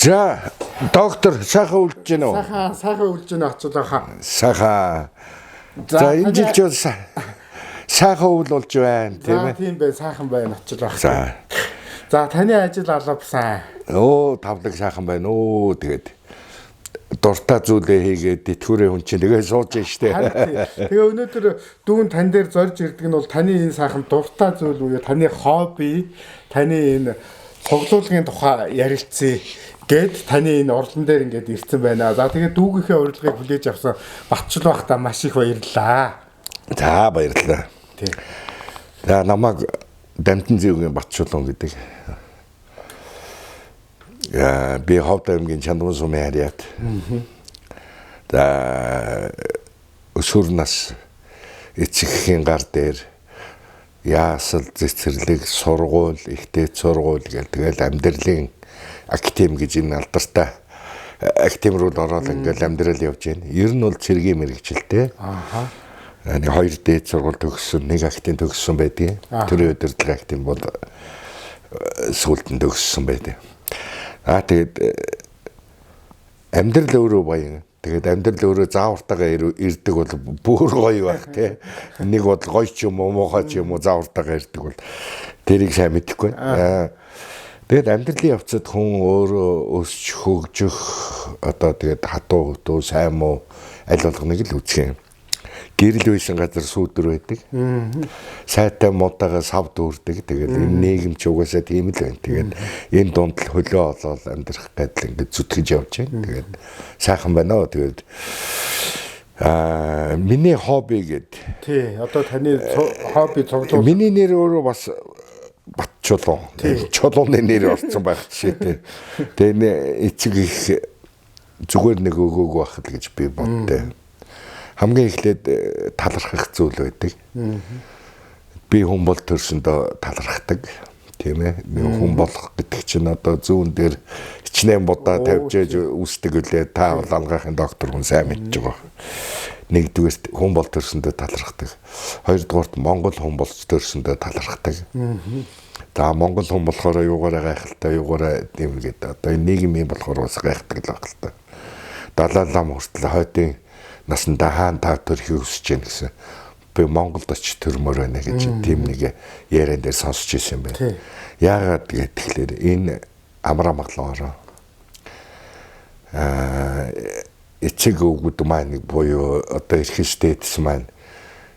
За, доктор сайхан үлдэж гэнэ үү? Сайхан сайхан үлж гэнэ очил байхаа. Сайхан. За, энэ жил ч бол сайхан өвөл болж байна, тийм ээ. Тийм бай, сайхан байна очил байх. За. За, таны ажил алав сайн. Өө, тавлаг сайхан байна өө, тэгээд дуртай зүйлээ хийгээд тэтгэврээ хүн чинь тэгээ сууж штэ. Тэгээ өнөөдөр дүүн тань дээр зорж ирдэг нь бол таны энэ сайхан дуртай зүйл буюу таны хобби, таны энэ цуглуулгын тухай ярилцъя гэд таны энэ орлон дээр ингээд ирсэн байна. За тэгээд дүүгийнхээ урилгыг хүлээж авсан Батчул байхдаа маш их баярлалаа. За баярлалаа. Тий. За намайг Дамтан зэвгийн Батчулуун гэдэг. Яа би Ховд аймгийн Чандман сумын харьяат. За өсвөр нас эцэгхийн гар дээр яасал цэцэрлэг сургууль, ихтэй сургууль гэл тэгэл амьдралын академи гэж энэ алдартай академи руу ороод ингээл амьдрал явж байна. Ер нь бол цэргийн мэрэгчлээ. Ааха. Нэг хоёр дээд сургууль төгссөн, нэг академи төгссөн байдгийн. Төрийн удирдлага академи бол сүүлд нь төгссөн байдаг. Аа тэгээд амьдрал өөрөө баян. Тэгээд амьдрал өөрөө заавартайгаа ирдэг бол бүр гоё байх тий. Нэг бол гоё ч юм уу, муухай ч юм уу заавартайгаа ирдэг бол тэрийг сайн мэдэхгүй. Аа тэгээд амьдралын явцад хүн өөрөө өсч хөгжих одоо тэгээд хатуу хөтөө сайн муу аль болгоныг л үзэх юм. Гэрэл байсан газар сүүдэр байдаг. Сайтай муутайгаа сав дүүрдэг. Тэгээд энэ нийгэм ч угаасаа тийм л байна. Тэгээд энэ дунд л хөлөө олоод амьдрах гэдэл ингээд зүтгэж явж байна. Тэгээд сайхан байна уу. Тэгээд миний хобби гэд. Тий, одоо таны хобби цуглуул. Миний нэр өөрөө бас Батчулуун. Чулууны нэр орсон байх жишээтэй. Тэгээ эцэг их зүгээр нэг өгөөгүй байх л гэж би боддоо. Хамгийн эхлээд талархах зүйл байдаг. Би хүн бол төрсөндөө талархдаг. Тийм ээ. Хүн болох гэдэг чинь одоо зүүн дээр хичнээн будаа тавьж ээж үсдэг үлээ. Та бол алгаахын доктор хүн сайн мэдж байгаа. Нэгдүгээрт хүн бол төрсөндөө талархдаг. Хоёрдугаарт Монгол хүн болж төрсөндөө талархдаг. За Монгол хүн болохоор юугаараа гайхалтай, юугаараа тийм гэдэг. Одоо энэ нийгэм юм болохоор бас гайхдаг л байх л та. Далай лам хүртэл хойдын насандаа хаан та төрхийг өсөж гин гэсэн. Би Монголд очиж төрмөр байна гэж тийм нэг яриан дээр сонсч ирсэн юм байна. Яагаад гэхээр энэ амар амгалан ороо. Эцэг өвгөд маань буюу одоо эрхэс дээдс маань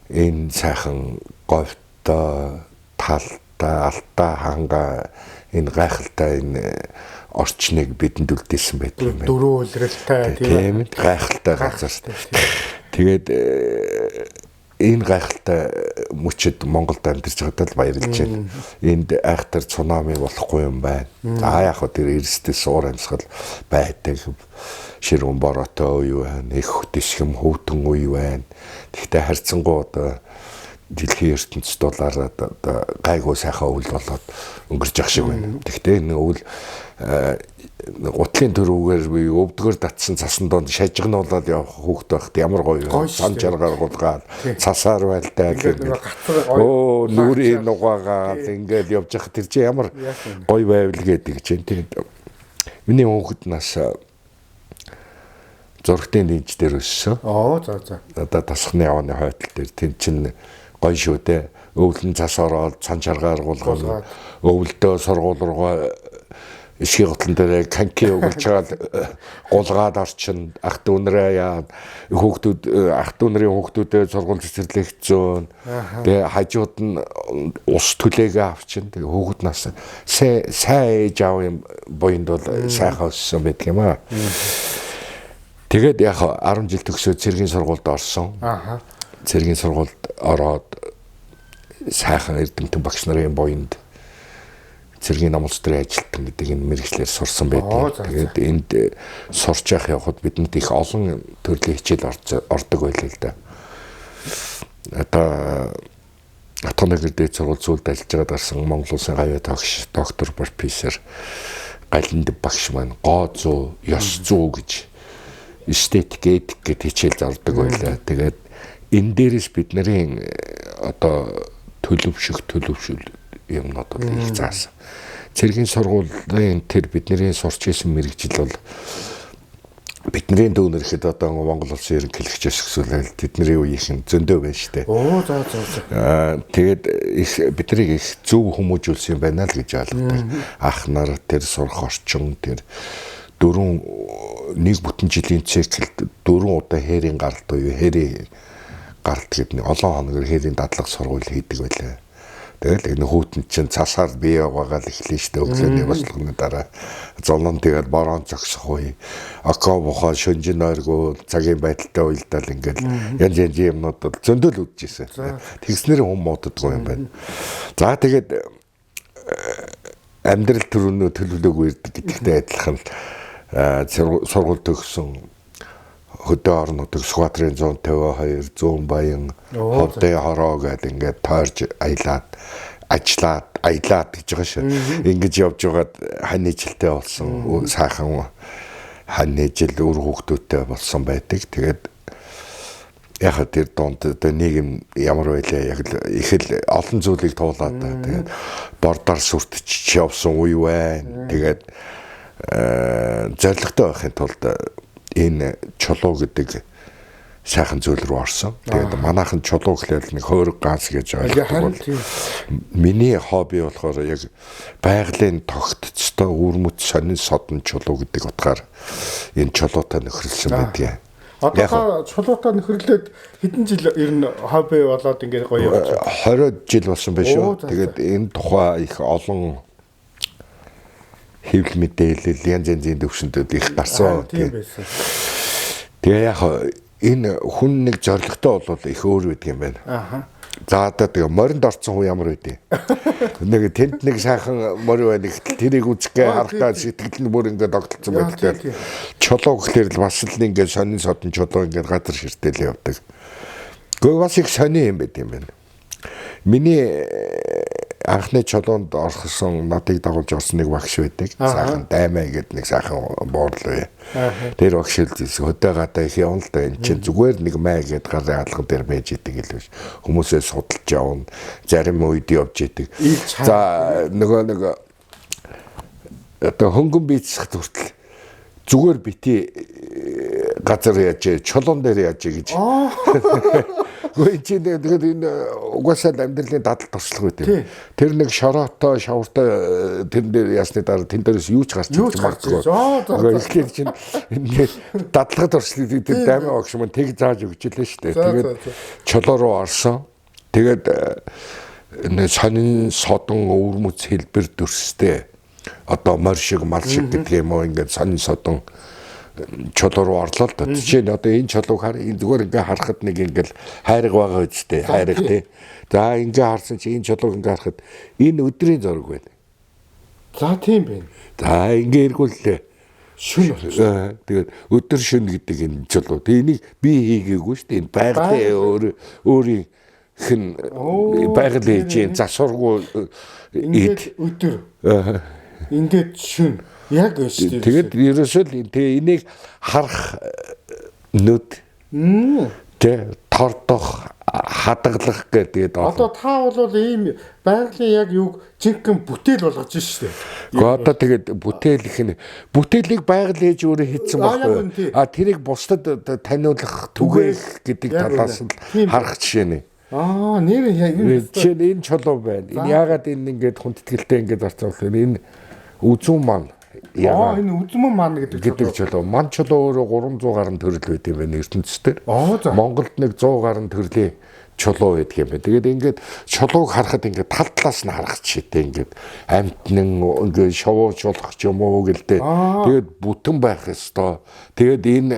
энэ сайхан говьтой, талтай, алтаа ханга энэ гайхалтай энэ орчныг бидэнд үлдээсэн байдаг юм байна. Дөрөв улиралтай тийм ээ гайхалтай газар. Тэгээд энэ гайхалтай мөчөд Монголд амьдарч байгаадаа л баярлж байна. Энд айхтар цунами болохгүй юм байна. За яг хөө тэр эрсдэл суур амьсгал байдаг. Ширүүн бороотой үе байна. Их дэшхэм хөвтөн үе байна. Тэгтээ харьцангуй одоо дэлхийн ертөнцид дулаараа одоо гайгүй сайхан өвөл болоод өнгөрч явах шиг байна. Тэгтээ энэ өвөл гутлын төрөвгээр би өвдгөр татсан цасан донд шажигнуулаад явах хүүхд байхад ямар гоё вэ? Сан жаргаар гулгаад цасаар байлдаа гэх. Өө нүрийн нугаагаад ингээд явж явах тэр чинь ямар гоё байвал гэдэг чинь. Тэгээд миний хүүхэд нас зурагтын дэнж дээр өссөн. Оо за за. Одоо тасхны явааны хойтол дээр тэр чинь гоё шүү дээ. Өвлөн цас ороод цан чаргаар гулгана. Өвөлдөө сургууль руугаа эсгийн готлон дээр канки өгүүлж чагаад гулгаад орчин ах дүүнрээ яа хүүхдүүд ах дүүнрийн хүүхдүүдээ сургууль цэцэрлэгт зөөн. Тэгээ хажууд нь ус түлээгээ авчин. Тэгээ хүүхэд нас сайн ээж аав юм буйнд бол сайхан өссөн байдаг юм аа. Тэгээд яг 10 жил төгсөөд цэргийн сургуульд орсон. Ааха. Цэргийн сургуульд ороод сайхан эрдэмтэн багш нарын буйнд цэргийн номлос төрийн ажилтан гэдэг энэ мэргэжлээр сурсан байдаг. Тэгээд энд сурч явах явхад бидэнд их олон төрлийн хичээл ордог байлаа л да. Одоо Атоногэр дээд сургууль зүйлд ажиллаж байгаад гарсан Монгол улсын гавьяа тогш доктор профессор Галинд багш маань гоо зүү, ёс зүү гэж эстетик, этик гэд хичээл зардаг байлаа. Тэгээд энэ дээрээс бид нарын одоо төлөвшөх төлөвшөл юмнууд бол их заасан. Цэргийн сургуулийн тэр бидний сурч исэн мэргэжил бол бидний дүүнер ихэд одоо Монгол улсын ерөнхийлөгчөөс өсвөл тэдний үеийнхэн зөндөө байна шүү дээ. Оо за за за. Тэгээд их биднийг их зөв хүмүүжүүлсэн юм байна л гэж ойлгодог. Ах нар тэр сурах орчин тэр дөрвөн нэг бүтэн жилийн циклд 4 удаа хээрийн гаралт буюу хээрийн гаралт гэдэг нэг олон хоногор хээрийн дадлага сургууль хийдэг байлаа. Тэгэл энэ хүүтэн чинь цасаар бие угаагаал эхлэн штэ өглөөний бослогны дараа золон тэгээд борон зогсох үе око бухаа шүнжин нойргоо цагийн байдалтай уйлдаал ингээл янз янз юмнууд бол зөндөл үдчихсэн. Тэгснээр хүн мууддаггүй юм байна. За тэгээд амьдрал төрөнөө төлөвлөөгүй ирдэг гэдэгтэй адилхан сургууль төгссөн хөдөө орнууд Сүхбаатарын 152, Зүүн Баян, Ховдын хороо гэдэг ингээд тойрж аялаад ажиллаад аялаад гэж байгаа шүү. Ингэж явж байгаад хань жилтэй болсон, сайхан хань жил үр хүүхдүүдтэй болсон байдаг. Тэгээд яг тэр дунд одоо нийгэм ямар байлаа яг л их л олон зүйлийг туулаад та. Тэгээд бордоор сүртчих явсан үе байна. Тэгээд зоригтой байхын тулд энэ чулуу гэдэг сайхан зүйл рүү орсон. Тэгээд манайхан чулуу гэхэл нэг хөөрөг ганц гэж ойлгодог бол миний хобби болохоор яг байгалийн тогтцтой үрмөц сонин содон чулуу гэдэг утгаар энэ чулуутай нөхөрлөсөн байдгийг. Одоо та чулуутай нөхөрлөөд хэдэн жил ер нь хобби болоод ингээд гоё явж байна? 20 жил болсон байх шүү. Тэгээд энэ тухай их олон хэвлэл мэдээлэл янз янзын төвшөндөд их гарсан. Тийм байсан. Тэгээ яг энэ хүн нэг зоригтой болвол их өөр байдаг юм байна. Аха. За одоо тэгээ моринд орсон хүн ямар байдیں۔ Нэг тэнд нэг сайхан морь байна гэтэл тэрийг үзэх гээ харахтаа сэтгэл нь бүр ингээд тогтолцсон байдаг. Чулуу гэхлээр л бас л ингээд сонин содон чулуу ингээд газар ширтэл явдаг. Гэхдээ бас их сонин юм байт юм байна. Миний анхны чулуунд орсон надыг дагуулж орсон нэг багш байдаг. Сайхан даймаа гэдэг нэг сайхан буурлаа. Тэр багш хэлсэн хөдөө гадаа их явна л да энэ чинь зүгээр нэг май гээд гарын алган дээр байж идэг л биш. Хүмүүсээ судалж явна. Зарим үед явж идэг. За нөгөө нэг одоо хөнгөн бийцэх хүртэл зүгээр бити газар яаж чулуун дээр яаж гэж. Гэхдээ чи тэгээд энэ угаасаа л амьдралын дадал туршлага үү. Тэр нэг шороотой, шавартай тэрэн дээр ясны дараа тэн дээрээс юу ч гарч ирж магадгүй. Тэгэхээр чинь энэ дадлага туршлагыг тэр даймаа багш маань тэг зааж өгч лээ шүү дээ. Тэгээд чулуу руу орсон. Тэгээд энэ сонин содон өвөрмөц хэлбэр дүрстэй одоо морь шиг мал шиг гэдэг юм уу ингээд сонин содон чулуу руу орлоо л доо. Жишээ нь одоо энэ чулууг хар энэ зүгээр ингээ харахад нэг ингээл хайрга байгаа үстэй хайрга тий. За ингээ харсан чи энэ чулууг ингээ харахад энэ өдрийн зураг байна. За тийм байна. За ингээ эргүүллээ. Шүн болчихсон. Тэгээд өдөр шүн гэдэг энэ чулуу. Тэг энийг би хийгээгүй шүү дээ. Энэ байгалийн өөр өөрийн хэн байгаль хийж юм засваргүй ингээд өдөр. Ингээд шүн. Яг шүү дээ. Тэгээд ерөөсөө л тэгээ энийг харах нүд тэ тордох хадгалах гэдэг. Одоо та бол ийм байгалийн яг юг жинхэнэ бүтээл болгож шүү дээ. Гэхдээ одоо тэгээд бүтээл их нь бүтээлийг байгаль ээж өөрөө хийсэн байхгүй. А тэрийг бусдад таниулах түгээх гэдэг талаас нь харах жишээ нэ. Аа нэр яг жишээ нь энэ чулуу байна. Энэ яагаад энэ ингээд хүндэтгэлтэй ингээд орсон вэ? Энэ үзүүн маань яа энэ үзмэн маань гэдэг чулуу. Ман чулуу өөрөө 300 гаруй төрөл байт юм байна ертөнцийн. Монголд нэг 100 гаруй төрлийн чулуу байдаг юм байна. Тэгээд ингээд чулууг харахад ингээд тал талаас нь харах жишээтэй ингээд амьтнан ингээд шовоожуулах ч юм уу гэлдэ. Тэгээд бүтэн байх ёстой. Тэгээд энэ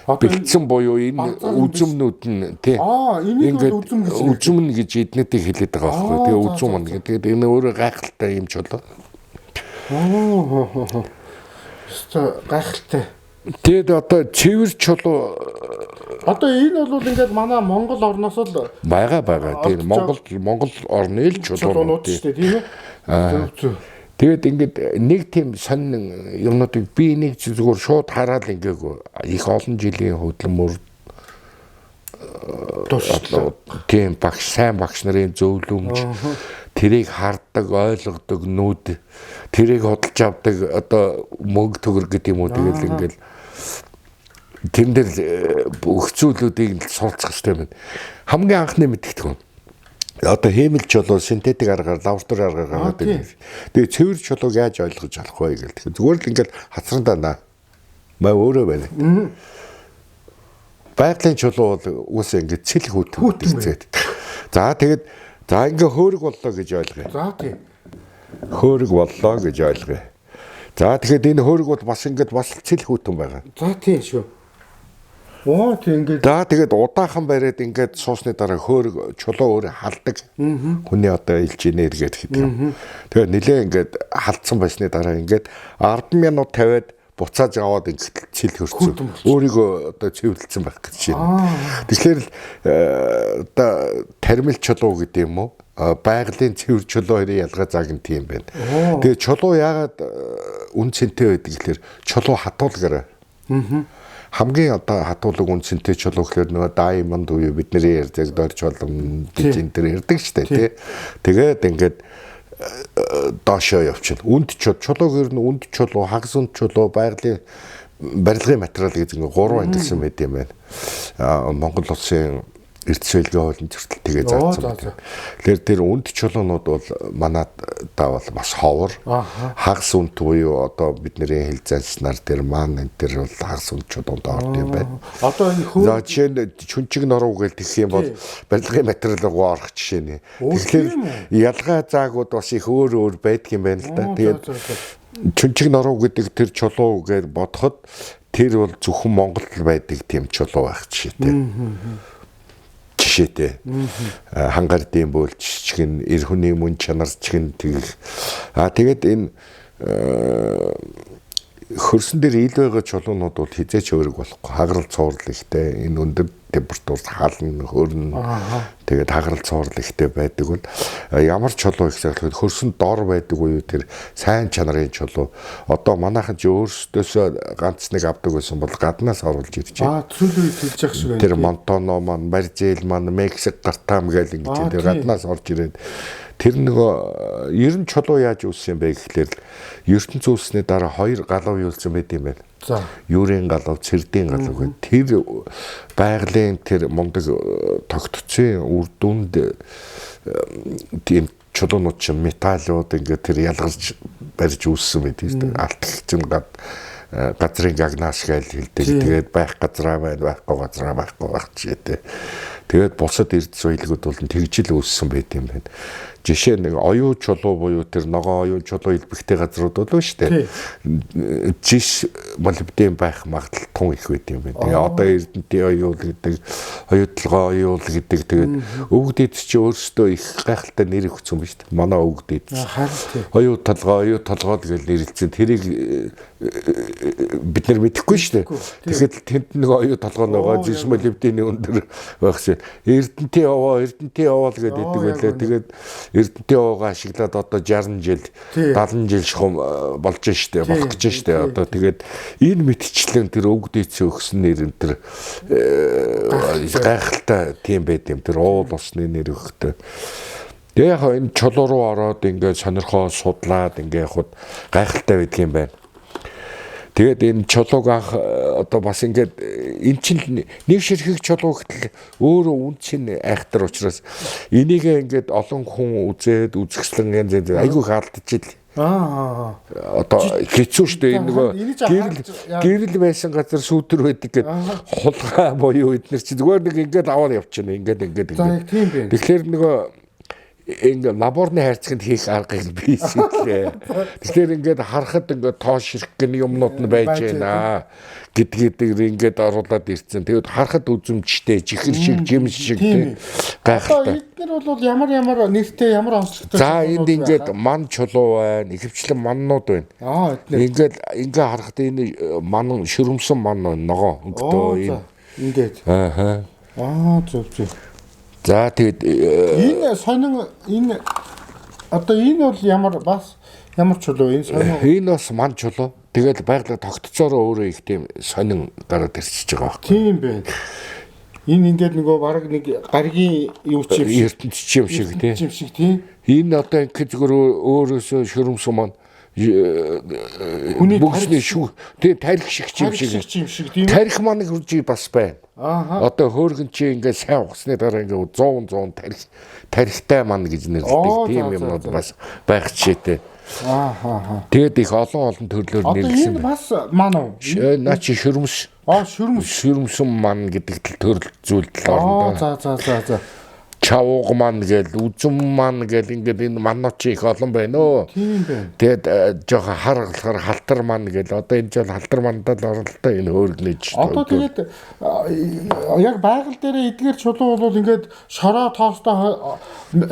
бэлдсэн буюу энэ үзмнүүд нь тий. Энийг бол үзэм гэж үзмэн гэж эднэтийг хэлээд байгаа байхгүй. Тэгээд үзүүн маань. Тэгээд энэ өөрөө гайхалтай юм чулуу. Өстой гайхалтай. Тэгээд одоо цэвэр чулуу одоо энэ бол ингээд манай Монгол орноос л байгаа. Тийм Монгол орны л чулуунууд шүү дээ, тийм ээ. Зөв. Тэгээд ингээд нэг тийм сонин юмнуудыг би нэг зүгээр шууд хараад ингээгүй их олон жилийн хөдөлмөр туршлага тийм багш сайн багш нарын зөвлөмж Тэрийг хардаг, ойлгодог нүд, тэрийг худалж авдаг одоо мөнгө төгрөг гэдэг юм уу, тэгэл ингээл тэрэн дээр бүх зүйлүүдийг суралцах хэрэгтэй байна. Хамгийн анхны мэдгэдэг юм. Одоо хиймэл чулуу синтетик аргаар, лаборатори аргаар гаргаад ирнэ. Тэгээ цэвэр чулууг яаж ойлгож болох вэ гэл. Тэгэхээр зүгээр л ингээл хацрандаа наа. Маа өөрөө байна. Байгалийн чулуу бол угаасаа ингээд цэл хүүтэн зэрэг. За тэгээд за ингээ хөөрөг боллоо гэж ойлгоё. За тийм. Хөөрөг боллоо гэж ойлгоё. За тэгэхээр энэ хөөрөг бол бас ингээд бас цэл хүүтэн байгаа. За тийм шүү. Оо тийм ингээд. За тэгээд удаахan бариад ингээд суусны дараа хөөрөг чулуу өөрөө халдаг. Хүний одоо элжинээр гэдэг юм. Тэгээд нилээ ингээд халдсан байсны дараа ингээд 10 минут тавиад буцааж аваад ингээд цэл хөрцөн. Өөрийгөө одоо цэвэрлсэн байх гэж байна. Тэгэхээр одоо тармил чулуу гэдэг юм уу? Байгалийн цэвэр чулуу хоёрын ялгаа зааг нь тийм байна. Тэгээд чулуу яагаад үн цэнтэй байдаг гэхээр чулуу хатуулгараа. Хамгийн одоо хатуулаг үн цэнтэй чулуу гэхээр нөгөө diamond буюу бидний ярьдаг дор чулам гэж энэ төр ярьдаг шүү дээ, тий. Тэгээд ингээд доошоо явчихна. Үнд чулууг ер нь үнд чулуу, хагас үнд чулуу, байгалийн барилгын материал гэж ингээ гурван ангилсан байт юм байна. Монгол улсын эрдэс баялагын хуулийн зөрчил тэгээ заасан байна. Тэгэхээр тэр үнд чулуунууд бол манад даа бол бас ховор. Хагас үнд буюу одоо бидний хэл занснаар тэр маан энэ тэр бол хагас үнд чулуунд орд юм байна. Одоо энэ хөө за жишээ нь чүнчиг нуруу гэж тэгэх юм бол барилгын материал руу орох жишээ нэ. Тэгэхээр ялгаа заагууд бас их өөр өөр байдаг юм байна л да. Тэгээд чүнчиг нуруу гэдэг тэр чулуу гэж бодоход тэр бол зөвхөн Монголд байдаг тийм чулуу байх жишээтэй. Жишээтэй. Хангардын бөөлж чихэн, эр хүний мөн чанар чихэн тэгэх. А тэгээд энэ хөрсөн дээр ил байгаа чулуунууд бол хизээч өөрөг болохгүй. Хагарал цуурал ихтэй. Энэ өндөр температурт хална, хөрнө. Тэгээд хагарал цуурал ихтэй байдаг бол ямар чулуу их сахилахад хөрсөн дор байдаг буюу тэр сайн чанарын чулуу. Одоо манайхан ч өөрсдөөсөө ганц нэг авдаг байсан бол гаднаас оруулж ирж байна. Сүүлийн үед хэлж явах шиг байна. Тэр Монтоно маань, Барзил маань, Мексик гартаам гээл ингэж тэр гаднаас орж ирээд тэр нөгөө ер нь чулуу яаж үүссэн юм бэ гэхлээр ертөнц үүссний дараа хоёр галав юулсан байт юм байна. За. Юурийн галав, цэрдийн галав гэх тэр байгалийн тэр мундаг тогтцын үр дүнд тийм чулуунууд чинь металлууд ингээд тэр ялгарч барьж үүссэн байт юм шүү дээ. Алтгч чинь газрын гагнаас гэж хэлдэг. Тэгээд байх газраа байна, байхгүй газраа байхгүй байх жишээтэй. Тэгээд бусад эрдэс баялагууд бол тэгжил үүссэн байт юм байна. Жишээ нэг оюу чулуу буюу тэр ногоон оюу чулуу илбэгтэй газрууд бол шүү дээ. Жиш молибден байх магадлал тун их байт юм байна. Тэгээ одоо Эрдэнтийн оюул гэдэг, оюутлогоо оюул гэдэг тэгээд өвөг дээд чи өөрсдөө их гайхалтай нэр өгсөн ба шүү дээ. Манай өвөг дээд. Оюу толгой, оюу толгой гэж нэрлэлсэн. Тэрийг бид нар мэдэхгүй шүү дээ. Тэгэхээр тэнд нэг оюу толгой нөгөө жиш молибдений өндөр байхсан. Эрдэнтийн овоо, Эрдэнтийн овоо л гэдэг байлаа. Тэгээд Эрдэнтийн овоогоо ашиглаад одоо 60 жил, 70 жил шухам болж штэ, болох гэж штэ. Одоо тэгээд энэ мэтчлэн тэр өвөг дээдсээ өгсөн нэр энэ тэр гайхалтай тийм байт юм. Тэр уул усны нэр өгөхтэй. Тэгээ яг энэ чулуу руу ороод ингээд сонирхоо судлаад ингээд явхад гайхалтай байдаг юм байна. Тэгээд энэ чулууг анх одоо бас ингээд эн чинь нэг ширхэг чулуу гэтэл өөрөө үн чинь айхтар учраас энийг ингээд олон хүн үзээд үзэсгэлэн янз янз айгүй их алдчихил. Одоо хэцүү шүү дээ. Энэ нөгөө гэрэл байсан газар сүүдэр байдаг гэд хулгай буюу эднэр чи зүгээр нэг ингээд аваад явчихна. Ингээд ингээд ингээд. Тэгэхээр нөгөө ингээ лаборны хайрцагт хийх аргыг би сэтлээ. Тэгэхээр ингээд харахад ингээд тоо ширхэг гэн юмнууд нь байж байна гэдгийг ингээд оруулаад ирсэн. Тэгээд харахад үзэмжтэй, чихэр шиг, жимс шиг тийм гайхалтай. Эднэр бол ямар ямар нэртэй, ямар онцлогтой. За энд ингээд ман чулуу байна, ихэвчлэн маннууд байна. Ингээд ингээ харахад энэ ман шөрөмсөн ман байна, ногоо өнгөтөө энэ. Ингээд. Аа. Зөв зөв. За тэгээд энэ сонин энэ одоо энэ бол ямар бас ямар чулуу энэ сонин энэ бас ман чулуу. Тэгээд байгалийн тогтцоороо өөрөө их тийм сонин гараад ирчихэж байгаа байхгүй. Тийм байна. Энэ ингээд нөгөө бараг нэг гаригийн юу ч юм шиг ертөнц ч юм шиг тий. Юм шиг тий. Энэ одоо ингээд зүгээр өөрөөсөө шөрөмсөн маань хүний бөгсний шүү тий тарих шиг ч юм шиг юм шиг тийм. Тарих маань хурж бас байна. Ааха. Одоо хөөргөн чи ингээд сайн ухсны дараа ингээд 100 100 тарихтай маань гэж нэрлэдэг тийм юмнууд бас байх жишээтэй. Ааха. Тэгээд их олон олон төрлөөр нэрлэсэн. Одоо энэ бас ман уу? Наа чи шөрөмс. Аа шөрөмс. Шөрөмсөн ман гэдэг төрөл зүйлд орно. Аа за. Чавууг ман гээл, үзэн ман гээл ингээд энэ маннууд чи их олон байна өө. Тийм байна. Тэгээд жоохон хар болохоор халтар ман гээл. Одоо энэ жол халтар мандал оролтой энэ хөөргнөж. Одоо тэгээд яг байгаль дээрээ эдгээр чулуу бол ингээд шороо тоостой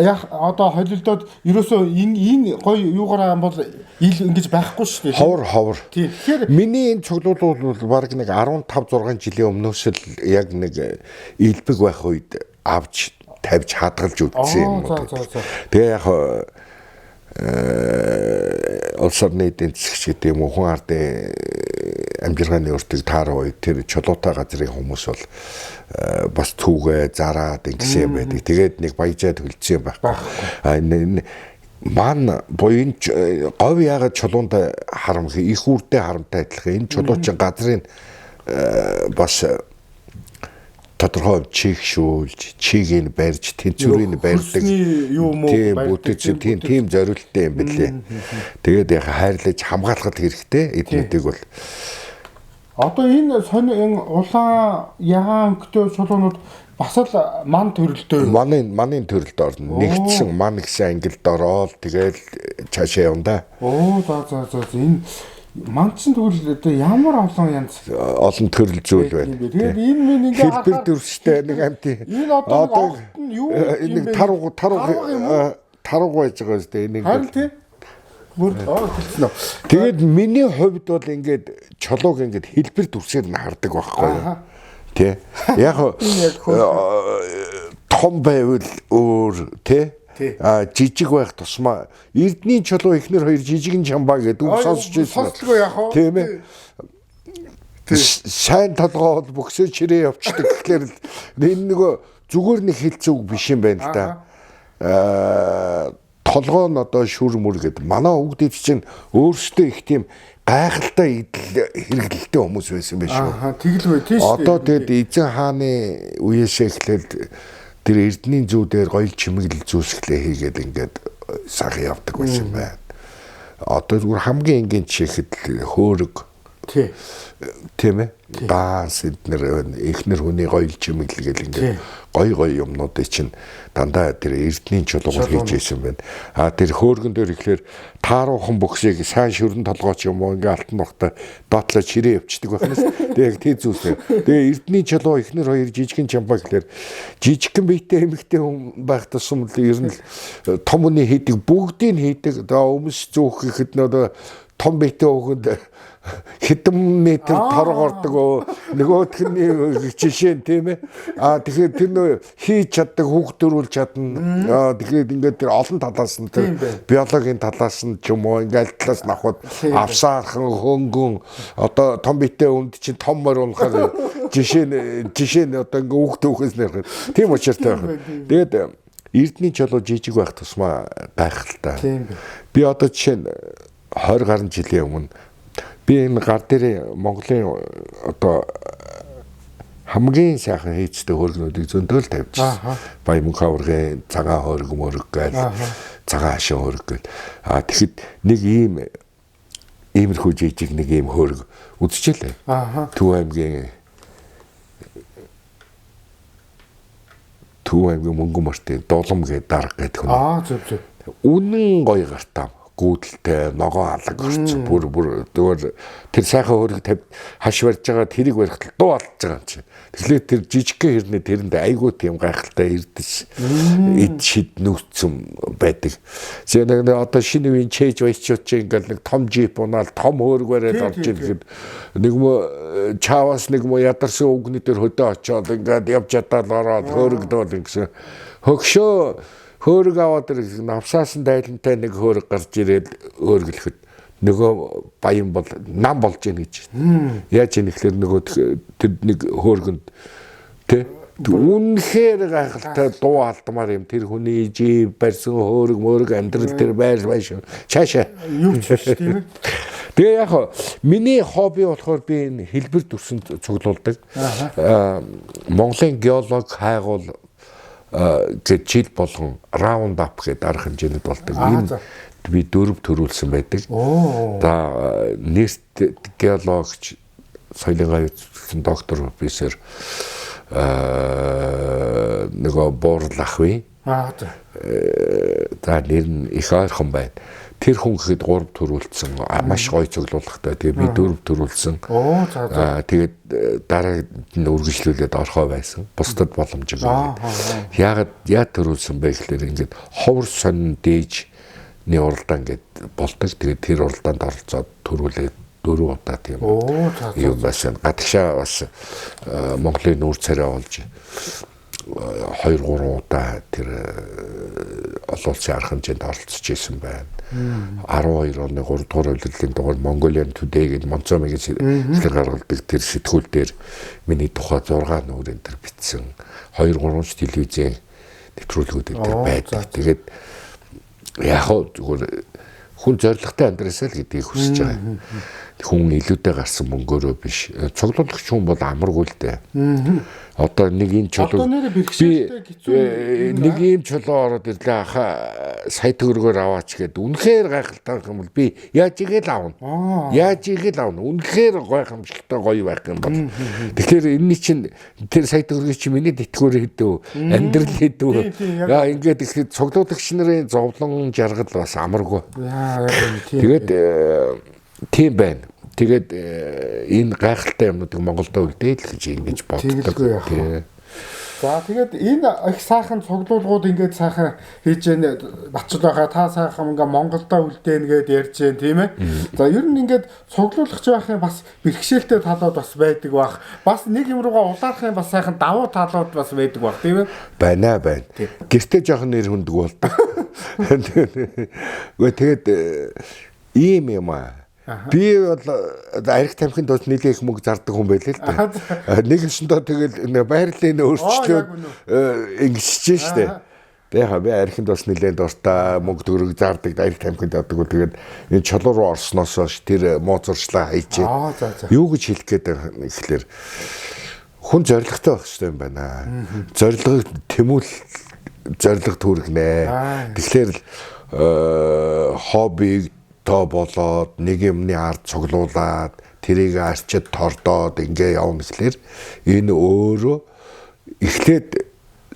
яг одоо холилдоод ерөөсөө энэ гоё юугаараа бол ил ингэж байхгүй шүү дээ. Ховор. Тийм. Тэгэхээр миний энэ цуглуул бол бараг нэг 15 6 жилийн өмнөөс л яг нэг илбэг байх үед авч тавьж хадгалж үлдсэн юм уу. Тэгээ яг улс орны эдийн засгч гэдэг юм уу хүн ардын амжиргааны өртөг тааруу үед тэр чулуутай газрын хүмүүс бол бас түүгээ зараад ингэсэн юм байдаг. Тэгээд нэг баяжаа төлсөн юм байхгүй. А энэ ман буян говь яагаад чулуунд харамх их үрдээ харамтай адилхан энэ чулуу чинь газрын бас тодорхой чигшүүлж, чигийг барьж, тэнцвэрийг барьдаг. Юу мó барьдаг. Тийм зориулттай юм билээ. Тэгээд яг хайрлаж хамгаалах хэрэгтэй эднүүдийг бол. Одоо энэ сонин улаан ягаан өнгөтэй чулуунууд бас л ман төрөлдөө. Манын төрөлд орно. Нэгдсэн ман гэсэн ангилд ороод тэгэл цаашаа явна да. Оо за энэ ман чинь тэгвэл одоо ямар олон янз олон төрөл зүйл байна. Тэгээд энэ минь ингээ хэлбэр дүрстэй нэг амт. Энэ одоо нь юу нэг таруу байж байгаа үстэй энэ. Харин тий. Бүр хэлсэн үү. Тэгээд миний хувьд бол ингээд чулууг ингээд хэлбэр дүрсээр нь хардаг байхгүй юу? Тий. Яг том байвал өөр тий. А жижиг байх тусмаа Эрдний чулуу эхнэр хоёр жижигэн чамбаа гэдэг үг сонсч байсан. Сонсдгоо яах вэ? Тийм ээ. Сайн толгой бол бөксөө чирээ явчихдаг гэхлээр энэ нөгөө зүгээр нэг хэлцэн үг биш юм байна л да. Толгой нь одоо шүр мөр гэдэг. Манай өвгдөд чинь өөрсдөө их тийм гайхалтай идэл хэрэглэлтэй хүмүүс байсан байх шүү. Аа тэгэлгүй тийм шүү. Одоо тэгэд эзэн хааны үеэсээ эхлээд тэр Эрдний зүү дээр гоёл чимэглэл зүүсгэлээ хийгээд ингээд сайхан явдаг байсан байна. Одоо зүгээр хамгийн энгийн жишээхэд хөөрөг. Тий. Тийм ээ. Даанс эднэр эхнэр хүний гоёл чимэглэл гэл ингээд гой гой юмнуудыг чинь дандаа тэр Эрдний чулуугаар хийж байсан байна. А тэр хөөргөн дээр ихлээр тааруухан бөхсийг сайн шүрэн толгойч юм уу ингээ алтан нухтай доотлоо чирээ явчихдаг байх нь. Тэгээ яг тий зүйлс. Тэгээ Эрдний чулуу эхнэр хоёр жижигэн чамбаа гэхлээр жижигхэн биетэй эмэгтэй хүн байх тусам л ер нь л том хүний хийдэг бүгдийг хийдэг. Одоо өмс зүүх гэхэд нөө том биетэй хүүхэнд хэдэн метр торог ордог нөгөөх нь жишээ нь тийм ээ. А тэгэхээр тэр нөө хийж чаддаг хүүхдөрүүлж чадна. А тэгэхээр ингээд тэр олон талаас нь тэр биологийн талаас нь ч юм уу ингээд талаас нь авахд авсаархан хөнгөн одоо том биетэй хүнд чинь том морь унахаар жишээ нь одоо ингээд хүүхд хүүхээс нэрх. Тийм учиртай байх. Тэгээд Эрдний чулуу жижиг байх тусмаа гайхалтай. Би одоо жишээ нь 20 гаруй жилийн өмнө би энэ гар дээр Монголын одоо хамгийн сайхан хийцтэй хөргнүүдийг зөндөөл тавьчихсан. Баян хаврын цагаан хөрг мөрг гээл цагаан хашин хөрг гээл. А тэгэхэд нэг ийм иймэрхүү жижиг нэг ийм хөрг үзчихлээ. Төв аймгийн Мөнгөн мөртийн Дулам гэдэг дарга гэдэг хүн. Аа зөв зөв. Үнэн гоё гартаа. Гүйдэлтэй ногоон алаг орсон бүр зүгээр тэр сайхан хөрөг тавь хаш барьж байгаа тэрийг барихтал дуу алдж байгаа юм чинь. Тэгэхээр тэр жижигхэн хэрнээ тэрэнд айгүй тийм гайхалтай эрдэс эд шид нүүцсэн байдаг. Тэгээ нэг одоо шинэ үеийн чээж баячууд чинь ингээл нэг том джип унаал том хөрөг бариад орж ирэхэд нэг мө чаваас нэг мө ядарсан үгний дээр хөдөө очиод ингээд явж чадаал ороод хөрөгдөөл ингэсэн. Хөгшөө хөөрөг аваад ирэх навсаасан дайлантай нэг хөөрөг гарч ирээд хөөргөлөхөд нөгөө баян бол нам болж гин гэж. Яаж юм ихлээр нөгөө тэр нэг хөөргөнд тэ Үнэхээр гайхалтай дуу алдмаар юм. Тэр хүний жив барьсан хөөрөг мөрөг амьдрал тэр байр байш цаашаа юу ч биш тийм ээ. Тэгээ яг миний хобби болохоор би энэ хэлбэр дүрсэн цуглуулдаг. Монголын геолог хайгуул гэж жил болгон раунд ап гэдэг арга хэмжээнд болдог. Энэ би 4 төрүүлсэн байдаг. За нэрт геологч соёлын гавь доктор профессор нөгөө Буурал ах бий. За нэр нь их ойрхон байна. Тэр хүн гэхэд 3 төрүүлсэн. Маш гоё цуглуулгатай. Тэгээ би 4 төрүүлсэн. Тэгээд дараа нь үргэлжлүүлээд орхоо байсан. Бусдад боломж өгөөд. Яагаад яа төрүүлсэн бэ гэхлээр ингээд ховор сонин дээжний уралдаан гэд болдог. Тэгээд тэр уралдаанд оролцоод төрүүлээд 4 удаа тийм юм байсан. Гадагшаа бас Монголын нүүр царай болж 2-3 удаа тэр олон улсын арга хэмжээнд оролцож исэн байна. 12 оны 3 дугаар улирлын дугаар Mongolian Today гэдэг Монцомигийн сэтгэл гаргалдаг тэр сэтгүүл дээр миний тухай 6 нүүрэн тэр бичсэн. 2-3 ч телевизийн нэвтрүүлгүүд энэ тэр байдаг. Тэгээд яг хөө зүгээр хүн зоригтой амьдраасаа л гэдгийг хүсэж байгаа. Хүн илүүтэй гарсан мөнгөөрөө биш. Цуглуулагч хүн бол амаргүй л дээ. Одоо нэг ийм чулуу нэг ийм чулуу ороод ирлээ аха сая төгрөгөөр аваач гэд. Үнэхээр гайхалтай юм бол би яаж игээл авна. Яаж игээл авна. Үнэхээр гайхамшигтай гоё байх юм бол. Тэгэхээр энэний чинь тэр сая төгрөгийг чи миний тэтгэвэр хэдв, амьдрал хэдв. Яа ингээд ихэд цуглуулагч нарын зовлон жаргал бас амаргүй. Тэгээд тийм байна. Тэгээд энэ гайхалтай юмнуудыг Монголдо үлдээл гэж ингэж боддог. За тэгээд энэ их сайхан цуглуулгууд ингээд сайхан хийж яана Батчул байхаа та сайхан ингээ Монголдо үлдээн гэд ярьж जैन тийм ээ. За ер нь ингээд цуглуулагч байхын бас бэрхшээлтэй талууд бас байдаг бах. Бас нэг юм руугаа улаархын бас сайхан давуу талууд бас байдаг бах тийм ээ. Байна байна. Гэртээ жоохон нэр хүндэг болдог. Үгүй тэгээд ийм юм аа. Би бол арх тамхинд бас нэлээх мөнгө зардаг хүн байлээ л дээ. Нэг өсөндөө тэгэл байрлалын өөрчлөлт ингэсэж штэ. Тэгээ би архинд бас нэлээд дуртай мөнгө төгрөг зардаг, арх тамхинд явдаг. Тэгээд энэ чулуу руу орсноос хойш тэр муу зуршлаа хайчээ. Юу гэж хэлэх гээд байгаа гэхлээр хүн зоригтой байх хэрэгтэй юм байна. Зорилгыг тэмүүл зорилго төргөнэ. Тэгэхээр хоббиг тоо болоод нэг юмны ард цуглуулад тэрийг арчид тордоод ингээ явна гэхлээр энэ өөрөө эхлээд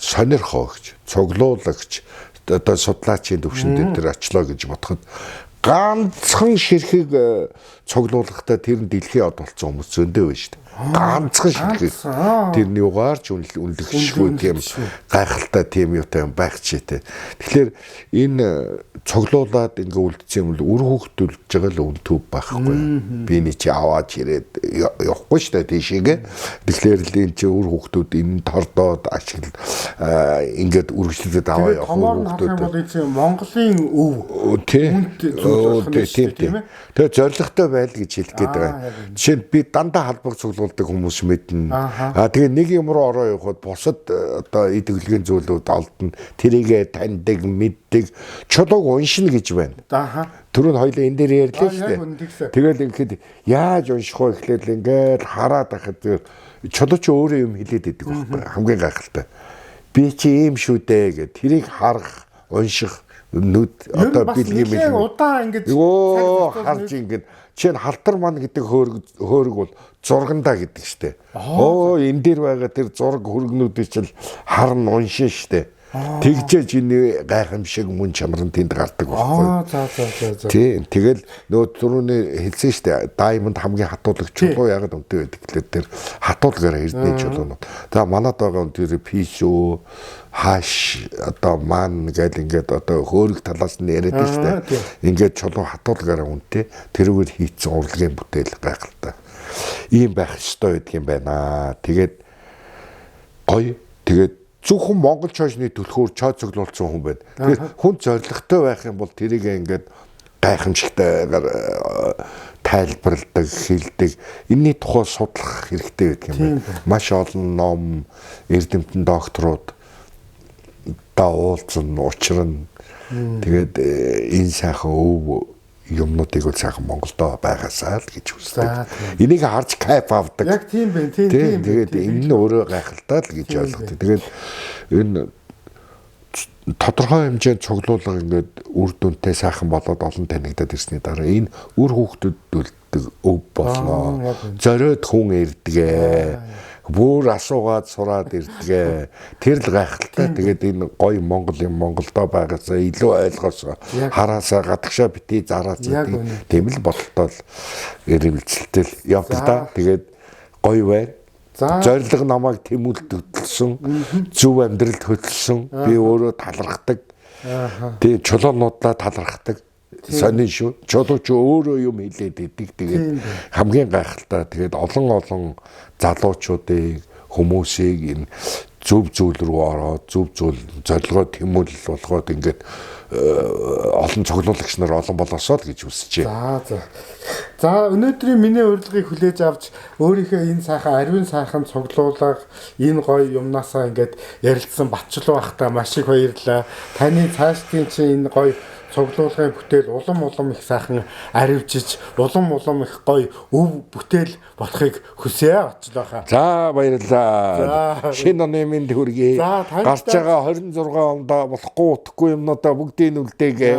сонирхоогч, цуглуулагч, одоо судлаачийн төвшөнд тэр очлоо гэж бодоход ганцхан ширхэг цуглуулгатай тэр нь дэлхийн од болсон хүмүүс зөндөө байна шүү дээ. Ганцхан ширхэг тэр нь югаар ч үнэлэхшгүй тийм гайхалтай тийм юутай юм байх чийтэй. Тэгэхээр энэ цуглуулад ингээ үлдсэн юм бол үр хүүхэд үлдэж байгаа л үн төв байхгүй. Би нэг чи аваад ирээд явахгүй шүү дээ тийшээгээ. Тэгэхээр л энэ чи үр хүүхдүүд энэ тордоод ашигла ингээд үргэлжлүүлээд аваа явах үр хүүхдүүд. Бол энэ чи Монголын өв үнэт зүйл болох нь тийм ээ. Тэгээ зоригтой байл гэж хэлэх гээд байгаа. Жишээ нь би дандаа халбаг цуглуулдаг хүмүүс мэднэ. Аа тэгээ нэг юм руу ороо явхад бусад одоо эд дэглэгийн зүйлүүд олдно. Тэрийгэ таньдаг, мэддэг, чулууг уншина гэж байна. Түрүүн хоёлаа энэ дээр ярьлаа шүү дээ. Тэгэл ингээд яаж унших вэ гэхлээр л ингээд хараад байхад чулуу чи өөрөө юм хэлээд идэг байхгүй хамгийн гайхалтай. Би чи ийм шүү дээ гэд тэрийг харах, унших нүд одоо бэлгийн мэл удаан ингэж харж ингээд чинь халтар ман гэдэг хөөрөг бол зургандаа гэдэг штэ. Оо энэ дээр байгаа тэр зураг хөргнүүдийг чил харна уншин штэ. Тэгжээж энэ гайхамшиг мөн чамран тэнд гардаг байхгүй. За за за за. Тийм. Тэгэл нөгөө түрүүний хэлсэн штэ. Diamond хамгийн хатуулагч чулуу ягаад үнэтэй байдаг гэхлээр тэр хатуулагаараа эрдэнэ чулуунууд. За манад байгаа үн тэр писүү хааш одоо ман гэл ингээд одоо хөөрөг талаас нь яриад штэ. Ингээд чулуу хатуулагаараа үнэтэй тэрүүгээр хийцэн урлагийн бүтээл гайхалтай. Ийм байх ёстой байдаг юм байна. Тэгээд гоё. Тэгээд зөвхөн Монгол чойжны түлхүүр чой цуглуулсан хүн байна. Тэгэхээр хүн зоригтой байх юм бол тэрийг ингээд гайхамшигтайгаар Тайлбарладаг, хэлдэг. Энийний тухай судлах хэрэгтэй байдаг юм байна. Маш олон ном, эрдэмтэн докторууд да уулзсан, учрна. Тэгээд энэ сайхан өв юмнуудыг бол сайхан Монголдо байгаасаа л гэж хүсдэг. Энийг харж кайф авдаг. Яг тийм байна. Тийм тийм. Тэгээд энэ нь өөрөө гайхалтай л гэж ойлгодог. Тэгээд энэ тодорхой хэмжээнд цуглуулга ингээд үр дүнтэй сайхан болоод олон танигдаад ирсний дараа энэ үр хүүхдүүд үлддэг өв болно. Зориод хүн ирдэгэ. Бүр асуугаад сураад ирдэгэ. Тэр л гайхалтай. Тэгээд энэ гоё Монгол юм Монголдо байгаасаа илүү ойлгосоо хараасаа гадагшаа бити зараасаа тийм л бодолтой л эргэлзэлтэй л явдаг та. Тэгээд гоё байна. Зорилго намайг тэмүүлд хөдөлсөн, зөв амьдралд хөдөлсөн. Би өөрөө талархдаг. Тэгээ чулуунуудлаа талархдаг. Сонин шүү. Чулуу ч өөрөө юм хэлээд идэг. Тэгээд хамгийн гайхалтай. Тэгээд олон олон залуучуудыг, хүмүүсийг энэ зөв зүйл рүү ороод, зөв зүйл зорилгоо тэмүүлэл болгоод ингээд олон цуглуулагч нар олон болосоо л гэж хүсэж байна. За за. За өнөөдрийн миний урилгыг хүлээж авч өөрийнхөө энэ сайхан ариун сайхан цуглуулга энэ гоё юмнасаа ингээд ярилцсан Батчлуу ахтай маш их баярлалаа. Таны цаашдын чинь энэ гоё цуглуулгын бүтээл улам улам их сайхан аривжиж, улам улам их гоё өв бүтээл болохыг хүсье Батчлуу ахаа. За баярлалаа. Шинэ оны минь хүргэе. Гарч байгаа 26 онд болохгүй утгагүй юмнуудаа бүгдийг нь үлдээгээ.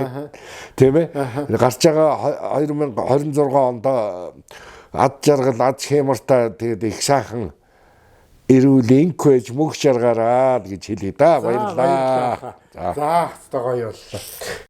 Тийм ээ. Гарч байгаа 2026 онд ад жаргал, ад хэмартай тэгээд их сайхан эрүүл инк байж мөнх жаргаараа гэж хэлье да. Баярлалаа. За, хэвээ гоё боллоо.